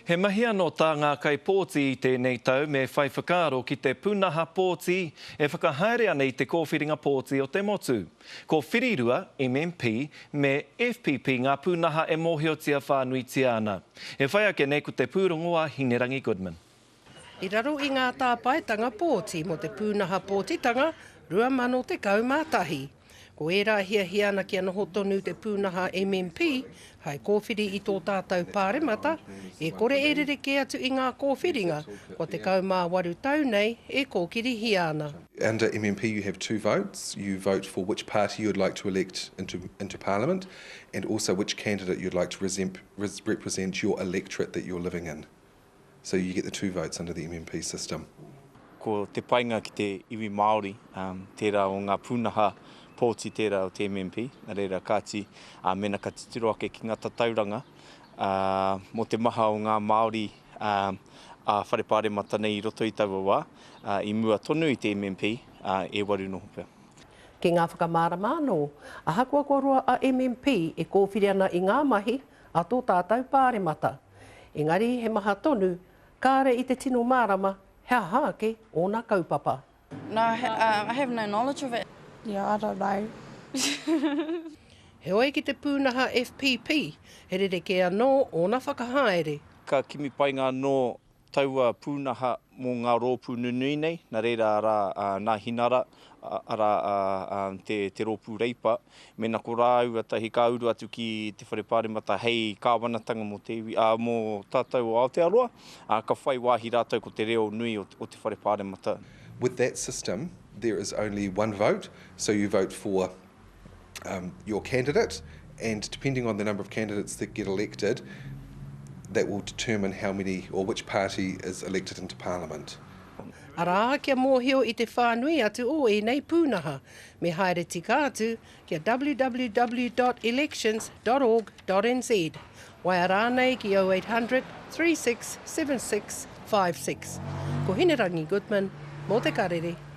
He mahi anō tā ngā kaipōti i tēnei tau me whai whakaaro ki te pūnaha pōti e whakahaere ana i te kōwhiringa pōti o te motu. Ko Whirirua, MMP, me FPP ngā pūnaha e mōhiotia whānuitia ana. E whai ake nei ko te pūrongo a Hinerangi Goodman. I raro i ngā tāpaetanga pōti mō te pūnaha pōtitanga 2011, ko ērā hiahia ana kia noho tonu te pūnaha MMP hai kōwhiri i tō tātau Pāremata, e kore e rerekē atu i ngā kōwhiringa kua 18 tau nei e kōkirihia ana. Under MMP you have two votes, you vote for which party you would like to elect into into Parliament and also which candidate you'd like to represent your electorate that you're living in. So you get the two votes under the MMP system. Ko te painga ki te iwi Māori, tērā o ngā pūnaha pōti tērā o te MMP, nā reira kāti, mēnā ka titiro ake ki ngā tatauranga mō te maha o ngā Māori ā-whare pāremata nei i roto i taua wā, i mua tonu i te MMP, e waru noho pea. Ki ngā whakamārama anō, ahakoa kua roa a MMP e kōwhiri ana i ngā mahi a tō tātau pāremata, Engari he maha tonu, kāre i te tino mārama he aha ake ōna kaupapa. No, I have no knowledge of it. Yeah, I don't know. Heoi ki te pūnaha FPP, he rerekē anō ōna whakahaere. Ka kimi painga anō taua pūnaha mō ngā rōpū nunui nei, nā reira arā a Nāhinara, arā a te te Rōpū Reipa, mēnā ko rāua tahi ka uru atu ki te Whare Pāremata hei kāwanatanga mō te iwi, ā, mō tātou o Aotearoa, ā, ka whai wāhi rātou ko te reo nui o te Whare Pāremata. With that system, there is only one vote, so you vote for your candidate and depending on the number of candidates that get elected, that will determine how many or which party is elected into parliament. Arā, kia mōhio i te whānui atu o ēnei pūnaha, me haere tika atu kia www.elections dot org dot nz, waea rānei ki 0800 36 76 56. Ko Hinerangi Goodman, mō Te Karere.